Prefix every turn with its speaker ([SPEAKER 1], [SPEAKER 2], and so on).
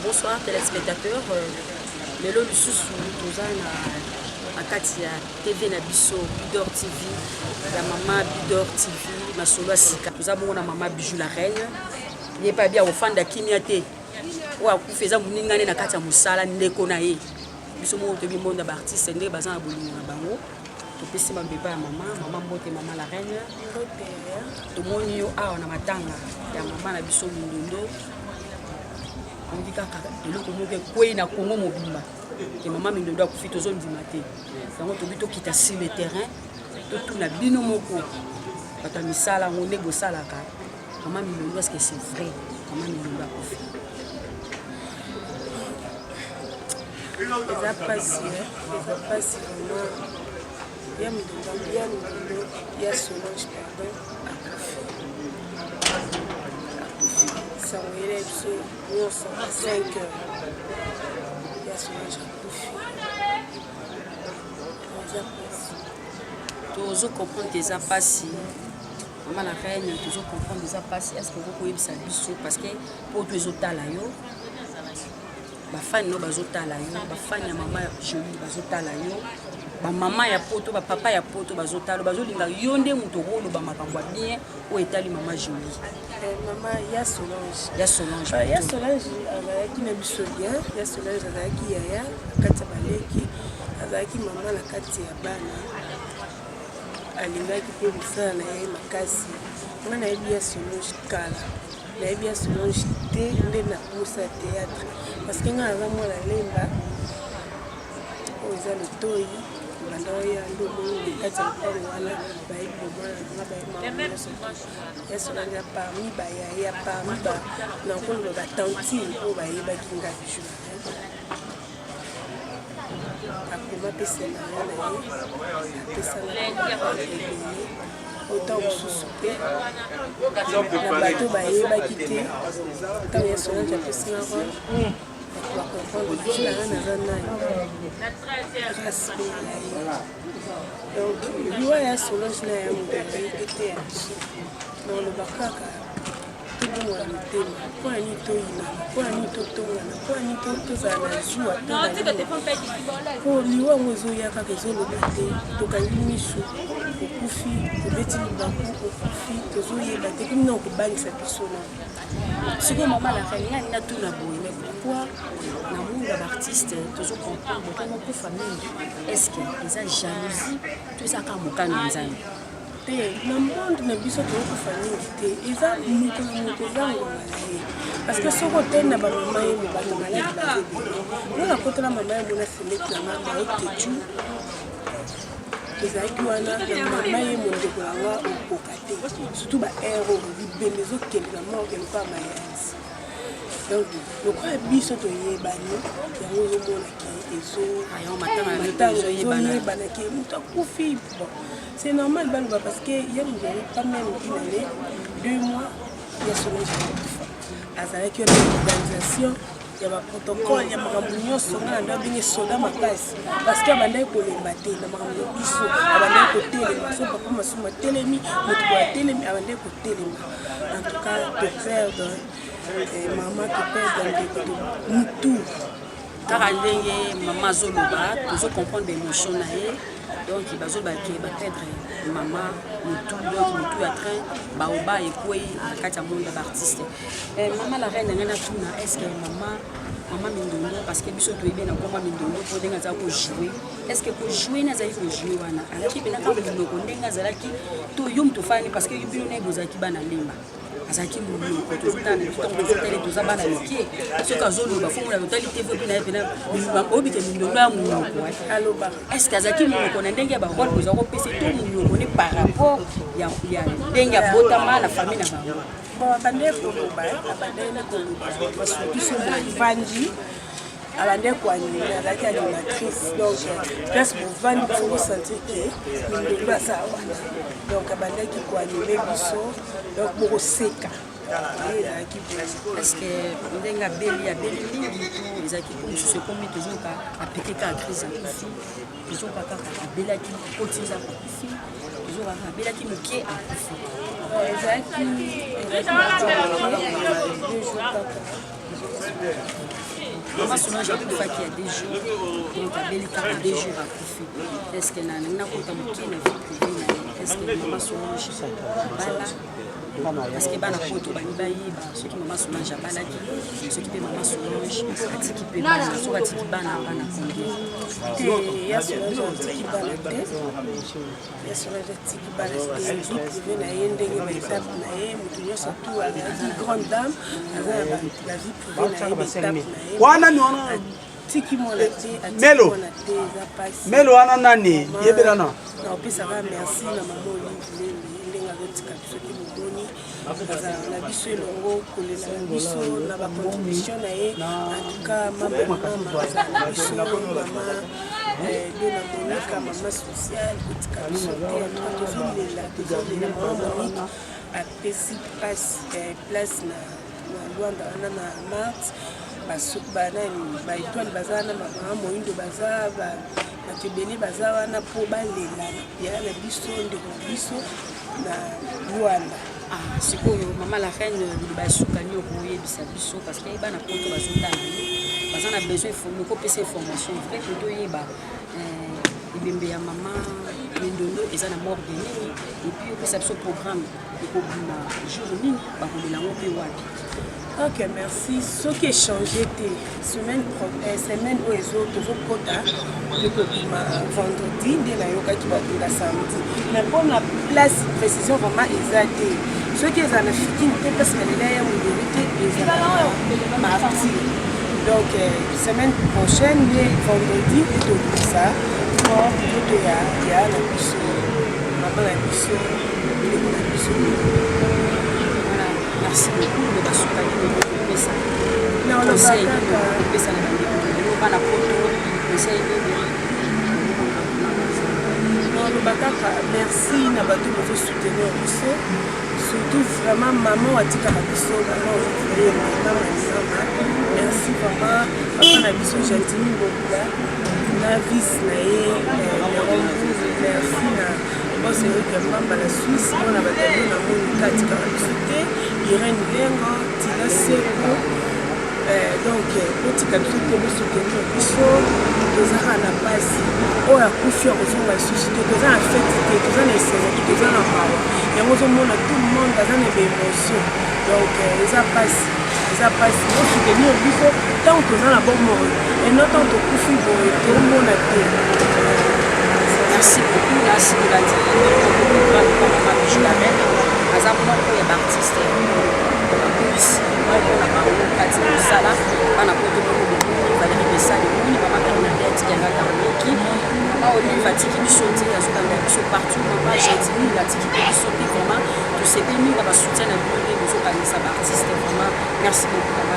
[SPEAKER 1] Bonsoir téléspectateurs. Lelo lisusu toza na na kati ya TV na biso Bidor TV ya mama Bidor TV masolo ya sika. Toza bongo na mama Bijou la reine. Ye pa bia kofanda kimia te. Oyo akufi eza moninga ne na kati ya mosala ndeko na ye. Biso moko toyebi monde ya ba artiste ndenge baza na bolingo na bango. Topesi mabeba ya mama, mama mbote mama la reine. Tomoni yo awa na matanga ya mama na biso Mindondo. Oyoki kaka eloko moko ekwei na Congo mobimba ke mama Mindondo akufi, tozondima te. Yango tobi tokita sur le terrain, totuna bino moko bato ya misala yango nde bosalaka mama Mindondo, est-ce que c'est vrai mama Mindondo akufi?
[SPEAKER 2] Eza pasi, eza pasi vraiment. Ya Mindondo, ya Mindondo, ya Solange, pardon, akufi. Akufi. Sango eyela biso nyonso à 5 heures. Ya Solange akufi. Eza pasi.
[SPEAKER 1] Tozo comprendre que eza pasi. Mama la reine, tozo comprendre eza pasi. Est-ce que okoki koyebisa biso parce que poto ezotala yo, bafani no bazotala yo, bafani ya mama Jolie bazotala yo, bamama ya poto, bapapa ya poto bazotala yo, bazolinga yo nde moto okoloba makambo ya bien oyo etali mama Jolie.
[SPEAKER 2] Mama ya Solange.
[SPEAKER 1] Ya Solange.
[SPEAKER 2] Ya Solange azalaki na biso bien. Ya Solange azalaki yaya na kati ya baleki, azalaki mama na kati ya bana. Alingaki mpe mosala na ye makasi. Nga nayebi ya Solange kala. Nayebi ya Solange te nde na posa théâtre. Parce que nga naza mwana Lemba oyo eza litoyi banda oya nde omoni na kati ya lopango wana bayebi bomwana na nga bayebi mama nyonso. Ya Solange parmi bayaya, parmi ba nakoloba ba tantine oyo bayebaki nga Bijou la reine. Akoma mpe scénario na ye, apesanga ebele autant mosusu mpe na bato bayebaki te. Ntango ya Solange apesinga role, bato bacomprendre Bijou la reine aza nani grâce mpe ya ye. Donc liwa ya Solange na ya moto ete ya biso nakoloba kaka tobongola mitema. Mpona nini toyinana? Mpona nini totongana? Mpona nini tozala na zuwa? Po liwa yango ezoya kaka, ezoloba te. Tokangi miso, okufi, obeti libaku, okufi, tozoyeba te komi na okobangisa biso na
[SPEAKER 1] sikoyo. Mama la reine, ngai natuna boye, mais pourquoi na monde ya baartiste tozo comprendre bokoma kufa mingi? Est ce que eza jalousie to eza kaka mokano ya Nzambe?
[SPEAKER 2] Te, na monde na biso tokokufa mingi te. Eza moto na moto, eza ngonga na ye. Parce que soki otali na bamama ye mo, bato maladi baza ebele. Nga nakotala mama ye mona semeki na nga baokecu, tozalaki wana na mama ye mo, ndeko na nga, okoka te, surtout ba aire oyo libembe ezokende na morgue lokola mayanzi. Donc lokola biso toyebani, yango ozomona ke ezomatanga ezoyebana ke moto akufi. Bon, c'est normal baloba, parce que ya mondele pas même une année, 2 mois ya Solange akufa, azalaki wana organisation ya baprotocole ya makambo nyonso. Nga na ndo abenge soda makasi, parce que abandaki kolemba te na makambo na biso, abandaki kotelema. So papa Masumu atelemi, moto boye atelemi, abandaki kotelema. En tout cas toperdre mama, toperdre ndeko, mutu.
[SPEAKER 1] Kaka ndenge mama azoloba, tozo comprendre baémotion na ye. Donc bazoloba ke baperdre mama motu, donc motu ya train baoba ekwei na kati ya monde ya baartiste. Mama la reine, ngai natuna, est ce que mama Mindondo, parce que biso toyebi na nkoma Mindondo mpo ndenge azalaki kojoue, est ce que kojoue ne azalaki kojoue wana, azalaki mpena kaka monoko ndenge azalaki to yo moto ofani? Parce que yo bino naye bozalaki bana Lemba, azalaki monoko. Tozotala na biso ntango tozotali, toza bana mike, soki azoloba fo mona totali te mpe na ye mpena oyebi ke Mindondo ya monoko.
[SPEAKER 2] Aloba.
[SPEAKER 1] Est ce que azalaki monoko na ndenge ya barole boza kopesa to monoko ne par rapport ya ndenge abotama na famille na bango?
[SPEAKER 2] Bon, abandaki koloba, abandaki koloba, surtout so bovandi, abandaki koanime, azalaki animatrice. Donc place bovandi, faut bosentir ke Mindondo aza wana. Donc abandaki koanime biso, donc bokoseka, ezalaki boye.
[SPEAKER 1] Est ce que ndenge abeli, abeli mingi to ezalaki po mosusu ekomi tozoyoka apeke kaka crise akufi, tozoyoka kaka abelaki koti nzambe akufi, tozoyoka kaka abelaki moke akufi?
[SPEAKER 2] Ezalaki 2 jours kaka.
[SPEAKER 1] Mama Solange akufaki ya 2 jours, donc abeli kaka 2 jours, akufi. Est ce que na nalingi nakota moke na vie privée na ye? Est ce que mama Solange abala? Parce que bana poto balingi bayeba soki mama Solange abalaki, soki mpe mama Solange atiki mpe bana, soki atiki bana, bana combien?
[SPEAKER 2] Te, ya Solange atiki bana te. Ya Solange atiki bana te. Vie privée na ye, ndenge baétape na ye, moto nyonso tu azalaki grande dame, aza na ba vie privée na ye, baétape na ye.
[SPEAKER 3] Wana ni wana.
[SPEAKER 2] Atiki mwana te, atiki
[SPEAKER 3] Melo.
[SPEAKER 2] mwana te, eza pasi.
[SPEAKER 3] Melo wana nani? Yebela na.
[SPEAKER 2] Naopesaka merci na mama Olive Lembe, ndenge azotika biso te. Bomoni, azalaka na biso elongo, kolela na biso na bacontribution na ye. En tout cas, mama mama azala na biso, mama Dona Monika, mama sociale, kotika biso te. En tout cas, tozolela, tozolela. Mama Monique apesi place na Lwanda wana na Marte. Banani, baétoile baza wana, bamama moyindo baza, bato ebele baza wana mpo balela yaya na biso, ndeko na biso na Lwanda.
[SPEAKER 1] Ah, sikoyo mama la reine, liloba ya suka nini okoyebisa biso? Parce que bana poto bazotala yo, baza na besoin okopesa information vrai po toyeba ebembe ya mama Mindondo eza na morgue nini, et puis opesa biso programme ekobima jour nini, bakolela yango mpe wapi.
[SPEAKER 2] Ok, merci. Soki échange te, semaine oyo ezo tozokota, ekobima vendredi. Nde nayokaki batonda samedi, mais mpona place, précision vraiment eza te. Soki ezala na Fikine te, place balela ya Moderi te, ezala na Martyr. Donc semaine prochaine nde vendredi nde tobimisa corps, nzoto ya na biso, mama na biso, ndeko na biso.
[SPEAKER 1] Voilà, merci beaucoup. Me basuka nini okopesa?
[SPEAKER 2] Naoloba
[SPEAKER 1] Conseil nini
[SPEAKER 2] kaka
[SPEAKER 1] okopesa na bandeko na yo bana poto? Conseil nini?
[SPEAKER 2] Naloba kaka merci na bato bazosoutenir biso, surtout vraiment mama atikaka biso, mama Olive, mama Lisama, merci vraiment. Papa na biso Gentini Ngobila na vice na ye Leron Mbuzu, merci na boss Erik ya Mbamba na Suisse mpona batableau na moni atikaka biso te, Irene Lengo, Tina Seko. Donc botika biso te, bosoutenir biso. Tozaka na pasi, oyo akufi akozonga lisusu te. Toza na fête te, toza na esengo te, toza na mawa. Yango ozomona tout le monde aza na baémotion. Donc eza pasi, eza pasi. Bosoutenir biso ntango toza na bomoi, eno ntango tokufi boye tomona te.
[SPEAKER 1] Merci beaucoup. Nasi kolandi programme pa mama Bijou la Reine, aza moko ya baartiste babongisi moko na bango kati na mosala. Bana poto moko bomoni, Valérie Besali omoni, mama Bernadette Yanga Karmeki, mama Olive atiki biso te, azolanda biso partout, mama Gentini atiki mpe biso te. Vraiment tosepeli mingi na basoutien na bino nde bozokangisa baartiste. Vraiment merci beaucoup, mama.